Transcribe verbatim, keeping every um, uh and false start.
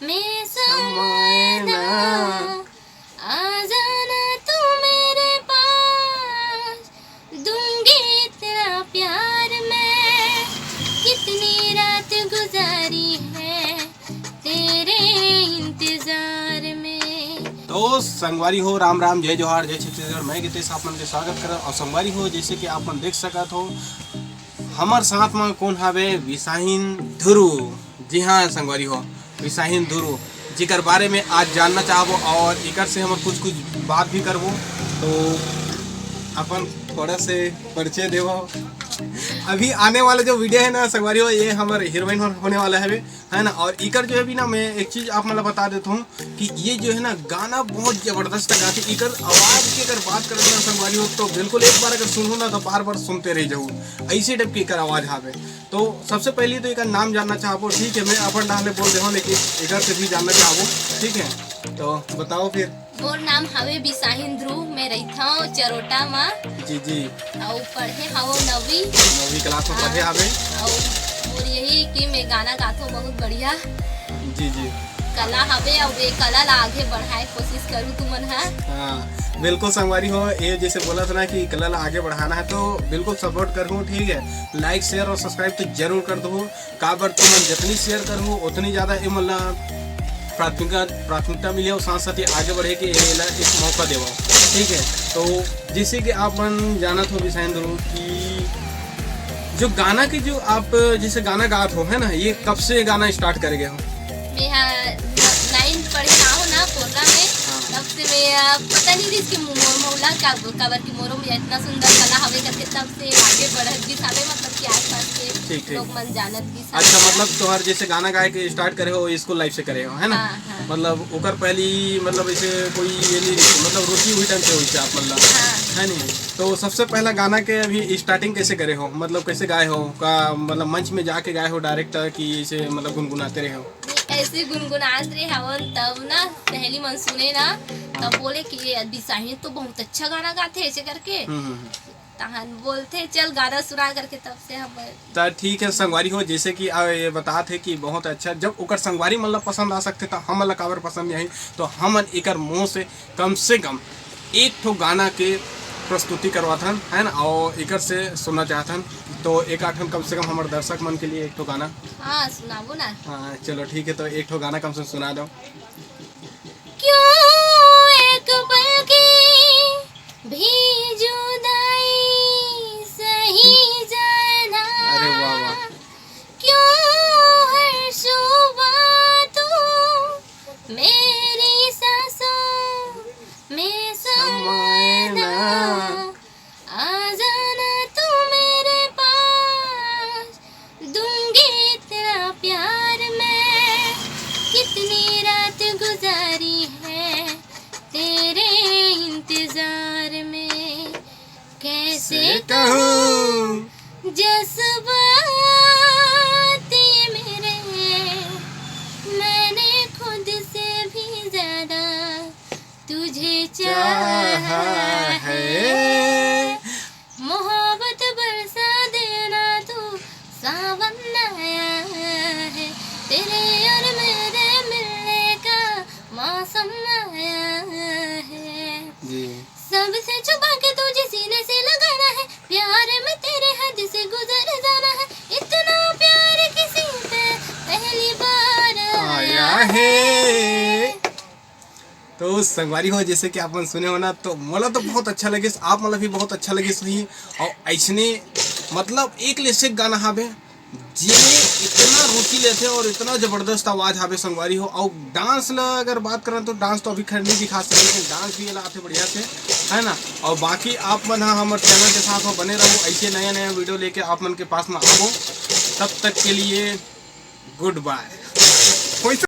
मैं समाना, आ जाना तू मेरे पास, दूंगी इतना प्यार मैं, कितनी रात गुजारी है तेरे इंतजार में। तो संगवारी हो, राम राम, जय जोहार, जय छत्तीसगढ़। मैं गितेश आप मन के स्वागत करत। और संगवारी हो, जैसे कि आप मन देख सकत हो, हमर साथ में कौन हवे? विसाहिन ध्रुव। जी हाँ संगवारी हो, विसाहिन ध्रुव, जेकर बारे में आज जानना चाहबो और एकर से हम कुछ कुछ बात भी करबो। तो अपन थोड़ा से परिचय देवो। अभी आने वाला जो वीडियो है ना संगवारी हो, ये हमर हीरोइन होने वाला है, है ना। और इकर जो है भी ना, मैं एक चीज आप मतलब बता देता हूँ कि ये जो है ना, गाना बहुत जबरदस्त गाथे। इकर आवाज की अगर बात करें ना संगवारी हो, तो बिल्कुल एक बार अगर सुनो ना, तो बार बार सुनते रह जाओ, ऐसे टाइप की इकर आवाज हावे। तो सबसे पहले तो इकर नाम जानना चाहबो, ठीक है, मैं अपन डाहले बोल दे हूँ, लेकिन इकर से भी जानना चाहबो, ठीक है। तो बताओ फिर। मोर नाम हवे बिसाहिन ध्रुव, मैं रहिथव चरोटा मा। जी जी। अउ पढ़े हवो नवी। नवी क्लास में पढ़े हाँ। हवे। अउ मोर यही कि मैं गाना गाथव बहुत बढ़िया। जी जी। कला हवे, अउ ये कला ला आगे बढ़ाए कोशिश करू तुमन हा। हाँ बिल्कुल संगवारी हो, ये जैसे बोला था ना कि कला ला आगे बढ़ाना है, तो बिल्कुल सपोर्ट करहू, ठीक है। लाइक, शेयर और सब्सक्राइब तो जरूर कर दो। काबर तुमन जितनी शेयर करहू, उतनी ज्यादा ये मतलब प्राथमिकता, प्राथमिकता मिले और साथ साथ ही आगे बढ़े के एला एक मौका देवो, ठीक है। तो जैसे कि आप मन जानत हो बिसाहिन ध्रुव कि जो गाना के जो आप जैसे गाना गात हो, है ना, ये कब से गाना स्टार्ट कर गए हो? मैं हा नाइन्थ पढ़े ना हो ना कोर्रा में, हाँ। तब से मैं, आ, पता नहीं रहिस कि मो-, मोला का, काबर कि मोरो में इतना सुंदर कला हवे करके तब से आगे बढ़त गिस हवे, मतलब कि आसपास के ठीक, ठीक। लोग मन जानत गिस हवे। अच्छा, मतलब तुम्हारे जैसे गाना गाए के स्टार्ट करे हो, स्कूल लाइफ से करे हो, है ना? हाँ, हाँ। मतलब ओकर पहली मतलब ऐसे कोई ये नहीं रही, मतलब रुचि हुई टाइम से हुई आप मतलब, हाँ। है नहीं? तो सबसे पहला गाना के अभी स्टार्टिंग कैसे करे हो, मतलब कैसे गाए हो, का मतलब मंच में जाके गाए हो डायरेक्ट कि ऐसे मतलब गुनगुनाते रहे हो? नहीं, ऐसे गुनगुनात रहे हवन तब ना सहेली मन सुने ना, तब हाँ। बोले कि ये बिसाहिन तो बहुत अच्छा गाना गाथे ऐसे करके। हम्म, हम्म, हम्म। तहन बोलथे चल गाना सुना करके, तब से हम त ठीक है संगवारी हो, जैसे कि आ, ये बतात हे कि बहुत अच्छा, जब ओकर संगवारी मन ला पसंद आ सकथे त हमन ला काबर पसंद नहीं आई। तो हमन एकर मुंह से कम से कम एक ठो गाना के प्रस्तुति करवाथन, है ना, और एकर से सुनना चाहथन। तो एक आठन कम से कम हमर दर्शक मन के लिए एक ठो गाना। हाँ, सुनाबो ना। हाँ चलो ठीक है, तो एक ठो गाना कम से कम सुना दो। क्यों एक पल की भी जुदाई सही जाना। अरे वाह, वाह। क्यों हर सुबह तू मेरी सांसों में समाना। आ जाना तू मेरे पास, दूंगी इतना प्यार मैं, कितनी रात गुजारी है तेरे इंतजार में। कैसे से कहूँ जज्बात ये मेरे, मैंने खुद से भी ज्यादा तुझे चाहा चाहा है। है। मोहब्बत बरसा देना तू, सावन आया है, तेरे और मेरे मिलने का मौसम आया है। जी। सबसे छुपा के तुझे सीने से लगाना है, प्यार में तेरे हद से गुजर जाना है, इतना प्यार किसी पे पहली बार आया आया है। है। तो संगवारी हो, जैसे कि आप मन सुने हो ना, तो मोला तो बहुत अच्छा लगिस, आप मन ला भी बहुत अच्छा लगिस होही। और ऐसने मतलब एक ले से गाना हावे, जेमे इतना रुचि लेथे और इतना जबरदस्त आवाज हावे संगवारी हो। और डांस ला अगर बात करन तो डांस तो अभी खैर नहीं दिखा सकते, लेकिन डांस भी एला आथे बढ़िया से, है ना। और बाकी आप मन हा हमर चैनल के साथ में बने रहो, ऐसे नया नया वीडियो लेके आप मन के पास में आबो। तब तक के लिए गुड बाय।